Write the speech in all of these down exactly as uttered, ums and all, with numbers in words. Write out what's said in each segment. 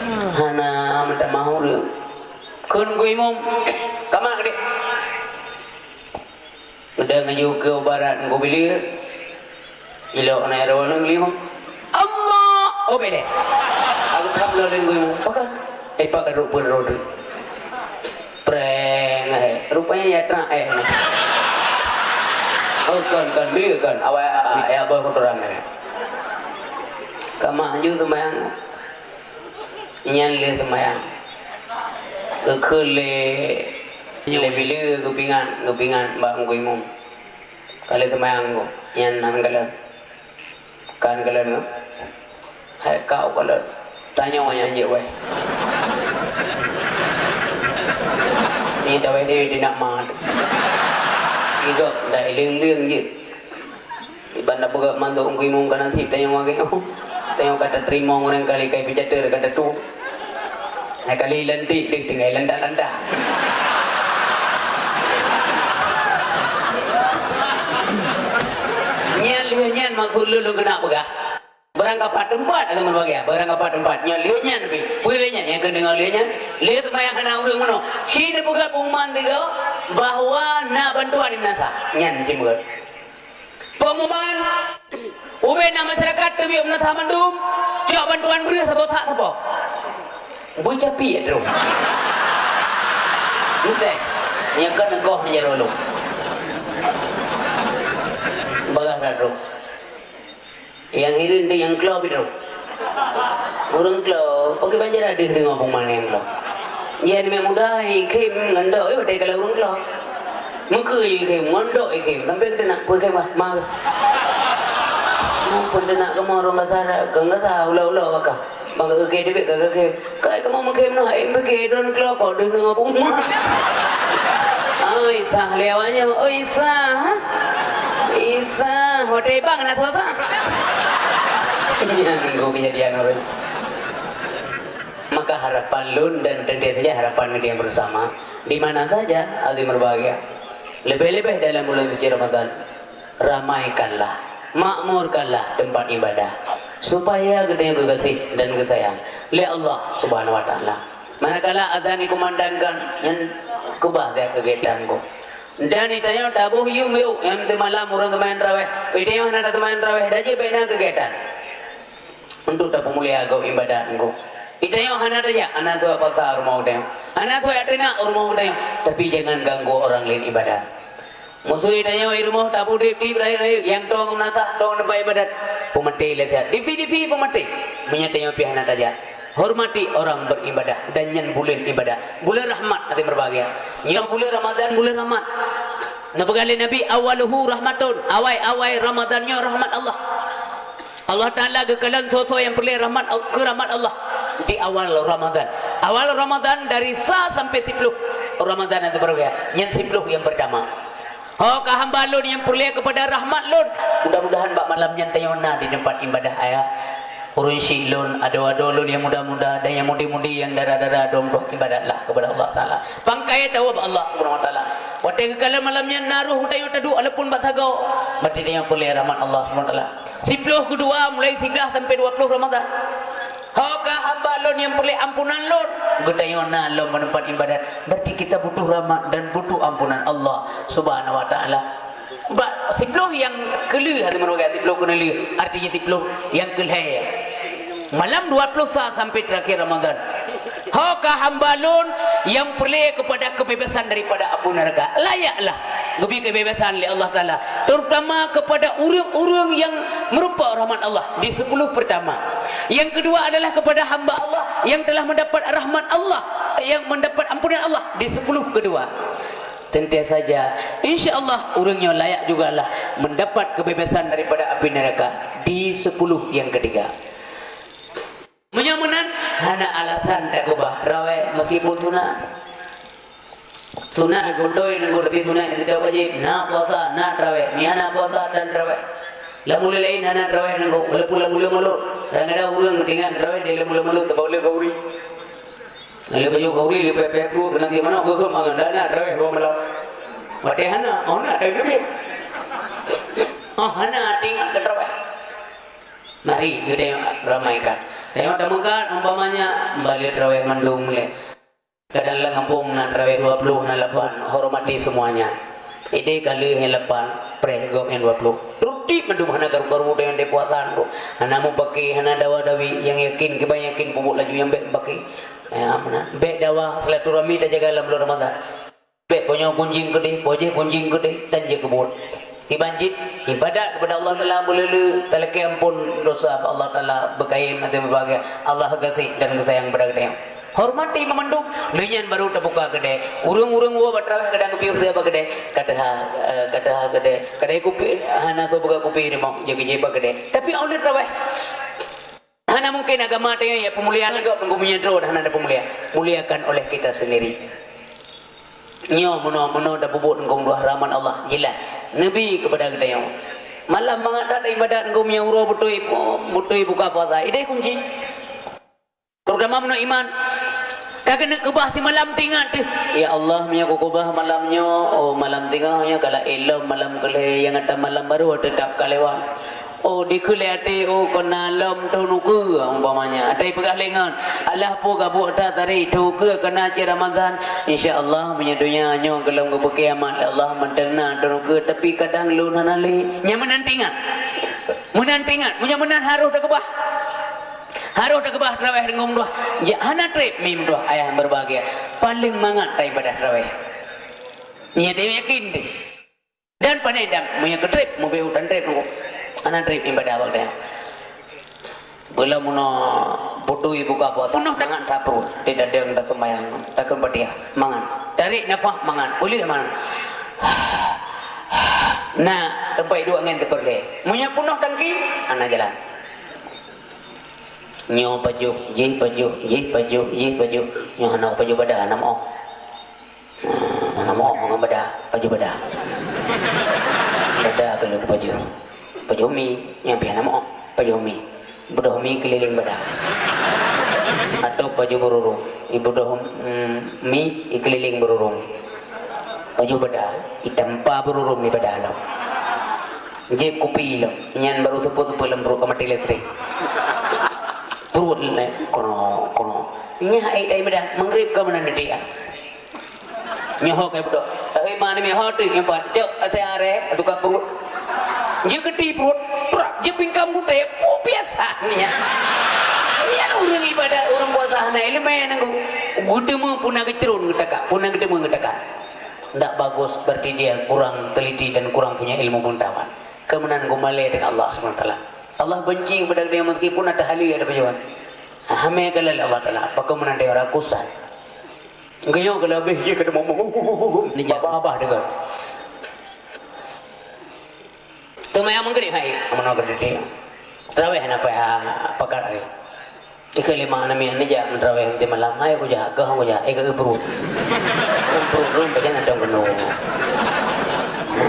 Hana meutamah ureuëng. Kheun Teungku Imum, "Ka mat keudeh." Udah ngeuyue keu barat Teungku Bileu. Ilok na roh nang lima. Allah! Oh, beda. Aku tak boleh Teungku Imum. Pakai. Eh, pakai rupa roda. Preng, eh. Rupanya ya terak, eh. Oh, kon, kon, Bileu, kon. Awak, ya, abah kotoran, eh. Ka mat ju seumayang. Nyan lé seumayang. Geukheun lé, lé Bileu geupingat, geupingat bak Teungku Imum. Ka lheueh seumayang, nyan nan kalon. Kan kalon, hai kau kalon. Tanyoe nyang jeuet wéh. Ni tawéh ni di nak mat. Igok dak ileung-leung jeuet. Iban na peugah mantuk Teungku Imum ka nasib tanyoe lagée nyoe. Tanyoe ka tateurimong ureuëng kali kai picateur ka tatu. Hai kali lantik deh tinggai lantah-lantah. Nyan lheueh nyan maksud lôn, lôn keuneuk peugah. Barang kapat teumpat, atau meubahagia, barang kapat teumpat. Nyan lheueh nyan pi. Peue lheueh nyan, nyang keuneuk deungoe lheueh nyan. Lheueh seumayang hana ureuëng meunoe. Shi teupeugah pengumuman tiga, bahwa na bantuan di meunasah. Nyan shi meugot. Pengumuman, ubé na masyarakat teubiet meunasah mandum, cok bantuan breueh saboh sak saboh. Beucapi ya, Bro. Bukan. Nyang kan engkoh ni jaro lu. Bagah dah, Bro. Nyang hireuen deh nyang klo pih, Bro. Ureuëng klo, oke banjar adeuh deungoe pengumuman nyang klo. Nyan mek muda, ikhém ngon dok, eh, watée kalau ureuëng klo. Meukeue ikhém, ngon dok ikhém, sampai keudeuna peue khém bah, ma. Muphom keudeuna kamoe ureuëng gasa, keu gasa, ulo-ulo bakah. Maka keu khém teubiet ka keu khém. Kai kamoe meukhém noh, eh, meukhém droen klo kok deuh deungoe pengumuman. Oi, sah lé awaknyan, oi, sah. Isa, watée bang na susah. Nyan minggu kejadian ureuëng. Maka harapan lôn dan tentu saja harapan geutanyoe bersama, di mana saja, hadirin berbahagia, lebih-lebih dalam bulan suci Ramadan, ramaikanlah, makmurkanlah tempat ibadah, supaya geutanyoe geugaséh dan geusayang lé Allah Subhanahu wa Taala. Manakala azan dikumandangkan, nyan keubah siat keugiatan ku. Dan di tanyoe taboh yum yuk, nyang teumalam ureuëng teumain traweh. Di tanyoe hana tateumain traweh, dan jeuet bèk na keugiatan. Untuk tapeumulia gob ibadat ngon. Di tanyoe hana tajak, hana soe paksa rumoh tanyoe. Hana soe teunak rumoh tanyoe. Tapi jangan ganggu orang lain ibadat. Musoh di tanyoe di rumoh tapeuudép-udép rayeuk-rayeuk, nyang tong meunasah, tong teumpat ibadat. Peumaté lé siat. Divi-divi peumaté. Meunyoe tanyoe pih hana tajak. Hormati orang beribadah dan nyan buleuen ibadah. Buleuen rahmat hati berbahagia. Nyoe buleuen Ramadan, buleuen rahmat. Neupeugah lé Nabi, "Awaluhu rahmatun." Awai-awai Ramadan nyoe rahmat Allah. Allah Taala geukalon soe-soe nyang peureulée rahmat, keu rahmat Allah di awal Ramadan. Awal Ramadan dari sa sampai siploh Ramadan nyang teubarô, nyan siploh nyang pertama. Ho ka hamba lôn nyang peureulée keupada rahmat lôn. Mudah-mudahan bak malam nyan tanyoe na di teumpat ibadah ayah. Ureuëng syik lôn, adoe-adoe lôn nyang muda-muda dan nyang mudi-mudi, nyang dara-dara, dom-dom ibadatlah keupada Allah Taala. Pangkai tawoe bak Allah Subhanahu Wa Taala. Watée geukalon malam nyan na roh tanyoe taduek walaupun bak sagoe, berarti tanyoe peureulée rahmat Allah Subhanahu Wa Taala. Siploh keudua mulai siblaih sampai dua ploh Ramadan. Ho ka hamba lôn nyang peureulée ampunan lôn, geutanyoe na lom bak teumpat ibadat. Berarti kita butuh rahmat dan butuh ampunan Allah Subhanahu Wa Taala. Bak siploh nyang keulhèe hati meureuga, siploh keuneulhèe, artinya siploh nyang keulhèe. Malam dua ploh sa sampai terakhir Ramadan. Ho ka hamba lôn nyang peureulée keupada keubebasan daripada apui neuraka. Layaklah geubri keubebasan lé Allah Taala, terutama keupada ureuëng-ureuëng nyang meurumpok rahmat Allah di siploh pertama. Nyang keudua adalah keupada hamba Allah nyang telah mendapat rahmat Allah, nyang mendapat ampunan Allah di siploh keudua. Tentu saja, insya Allah ureuëng nyoe layak jugalah mendapat keubebasan daripada apui neuraka di siploh nyang keutiga. Meunyoe meunan, hana alasan takeubah traweh meskipun sunat. Sunat beutôi ngon tapi sunat nyang teucok wajéb, na puasa, na traweh, meuhana puasa dan traweh. Lam buleuen laén hana traweh ngon, walaupun lam buleuen Maulud. Kadang-kadang ureuëng meutinggai traweh di lam buleuen Maulud, teubau lé khauri. Lé baju khauri, lé pèh-pèh pruet, keunan si manok, geuh-geuh mangat, dan na traweh dua malam. Watée hana, oh na, traweh. Oh hana, tinggai keu traweh. Mari geutanyoe ramaikan. Tanyoe tameungkat, umpamanya, balek taraweh mandum lé. Kadang lam gampông na taraweh dua puluh, na lapan, hormati semuanya. Idéh ka lheueh nyang lapan, preh gob nyang dua puluh. Trok tiep mandum hana karu-karu, tanyoe puasa ngon. Hana mupake, hana dawa-dawi, nyang yakin, kiban yakin peubuet laju nyang bèk mupake. Ya, meunan. Bèk dawa, silaturahmi tajaga lam bulan Ramadan. Bèk po nyoe gunjing keudéh, po jéh gunjing keudéh, dan jeuet keubuet. Kiban cit, ibadat keupada Allah Taala, beuleu-leu talakèe ampôn dosa bak Allah Taala, beukayém ateueh beubahagia. Allah gaséh dan geusayang bak geutanyoe. Hormati meumandum, lheueh nyan baru tabuka keudè. Ureueng-ureueng woe bak taraweh kadang geupiôh siat bak keudè, ka teuhah, eh, ka teuhah keudè, kadai kupi, hana soe buka kupi rumoh, jeuet keu jih bak keudè. Tapi 'oh lheueh taraweh, hana mungken agama tanyoe ya peumuliaan gob ngon meunyoe droe hana ada peumuliaan. Muliakan oleh kita sendiri. Nyoe meunoe-meunoe tapeubuet ngon dua rahmat Allah, jilat. Neubi keupada geutanyoe. Malam mangat that ibadat ngon meunyoe uroe beutôi, beutôi buka puasa. Idéh kunci. Terutama meunoe iman. Ka keuneuk keubah simalam teuingat teuh. Ya Allah, meunyoe kukeubah malam nyoe, oh, malam teungoh nyoe ka laén lom, malam keulhèe nyang ata malam barô teutap ka lewat. Oh, dikheun lé até, oh, keunan lom thôn ukeue, umpamanya. Até peugah lé ngon, alah peue gabuek that tadi, thôn ukeue keunan cit Ramadhan. Insya Allah, meunyoe donya nyoe gohlom geupeukiamat lé Allah, mantong na thôn ukeue, tapi kadang lôn hana lé. Nyan meunan teuingat. Meunan teuingat. Meunyoe meunan harôh takeubah. Harôh takeubah taraweh deungon meudoh. Jak hana trép mi meudoh ayah yang berbahagia. Paléng mangat taibadah taraweh. Nyan yakin deh. Dan pandai dam, meunyoe keu trép, mubeuet dan trép nunggu. Hana trép ibadah bak dia. Beulam meunoe beutôi buka puasa, peunoh tangan tapruet, tidak ada yang tasembahyang, takheun Fatihah, mangat. Tarik nafas mangat, boleh mangat. Nah, tempat duduk angin seperti. Meunyoe peunoh tangki, hana jalan. Nyoe pajoh, jih pajoh, jih pajoh, jih pajoh. Nyoe hana pajoh badah, hana moh. Hmm, hana moh ngon badah, pajoh badah. Badah keuneuk pajoh. Pajoh mi, nyang pih hana moh, pajoh mi. Beudôh mi keulileng badah. Atau pajoh beururung. Ibeudôh, mm, mi, ikeulileng beururung. Pajoh badah, itampa beururung di badah lom. Jieb kupi lom, nyan baru seupôt-seupôt lom pruet ka maté listrik. Pruet lé, kono, kono. Nyan hai dai badah, meugrib ka meunan detik ah. Nyoe ho kai beudôh. Tapi ma ni ho tu nyampat. Cok, asai are, tukang pruet. Jeuet keuti pruet, prak, jeuet pingkam gutée, pu biasa nyan. Nyan ureueng ibadat, ureueng puasa hana ileumèe nanggu. Geuteumé puna geucrôn geutakak, puna geuteumé geutakak. Ndak bagus, berarti dia kurang teliti dan kurang punya ilmu pengetahuan. Keumudian geumalée dengan Allah Subhanahu wa Taala. Allah benci kepada dia meskipun ada hal yang ada perjuangan. Hamé galak Allah Taala, bagaimana dia rakusan. Geuyue geulabeh jih keu teumomong. Nijak. Babah-babah deungon. Teuma nyang meugrib hai, amun ka deudek. Taraweh na payah pakat hari. Ikeu lima aneuk miet nijak taraweh nanti malam, hai kujak, keu hong kujak, eh, keu pruet. Pruet lom pajan atong keunoe.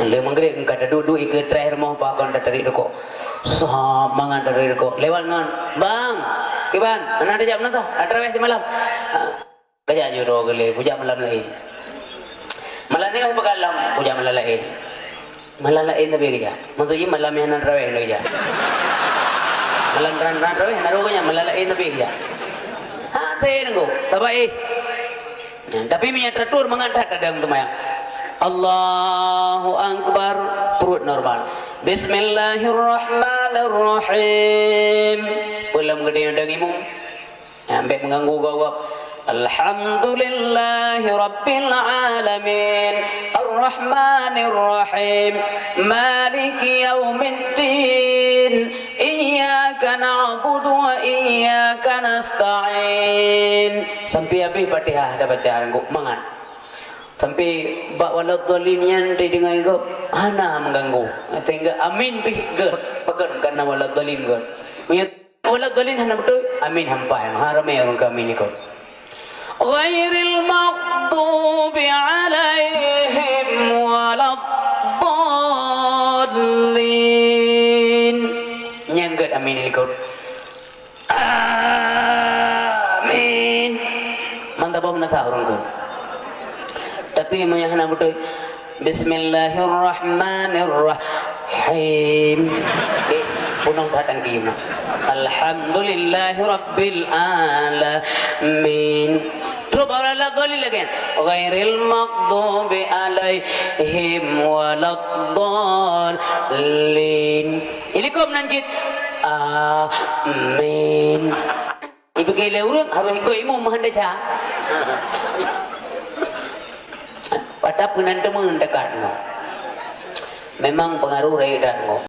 Lé meugrib ka taduek-duek ikeu treh rumoh pakon tatarik rukok. Sab mangat tatarik rukok. Lewat ngon, "Bang, kiban, hana tajak meunasah, taraweh simalam." Ah. Kajak ju droe geulé, kujak malam laén. Malam nyoe peugah lom, kujak malam laén. Malam laén tapi kejak. Maksud jih malam nyang hana taraweh kejak. Malam hana taraweh, hana taraweh, malam laén tapi kejak. Ha, teuh nunggu, sabai. Nah, tapi meunyo teratur mangat that tadong teumayang. Allahu Akbar, pruet normal. Bismillahirrahmanirrahim. Peulom geude dong imum. Ambek mengganggu gawab. Alhamdulillahi Rabbil Alamin. Arrahmanirrahim. Maliki Yaumiddin. Iyyaka na'budu wa iyyaka nasta'in. Sampai habis Fatihah dah baca, renggut mangat. Sampai bak waladhdallin nyan didengai gop hana mengganggu. Sehingga amin pih geuh peugah karena waladhdallin geuh. Meunyo Waladhdallin hana beutôi, amin hampai. Ha, ramé ureueng keu amin ikot. Ghairil maghdubi alaihim waladdallin. Nyang gét amin ikot. Amin. Mantap, boh meunasah ureueng keu. Tapi meunyo hana beutôi, Bismillahirrahmanirrahim. Eh, punong that tangki meunan. Alhamdulillahi rabbil alamin. Terus baru la dhalin lagi. Ghairil maghdubi alaihim waladdallin. Ilikot nan cit. Amin. Ipike lé ureueng harus ikot imum meuhan desya. Pada peunan teuma dekat nyoe. Memang pengaruh dari dah nyoe.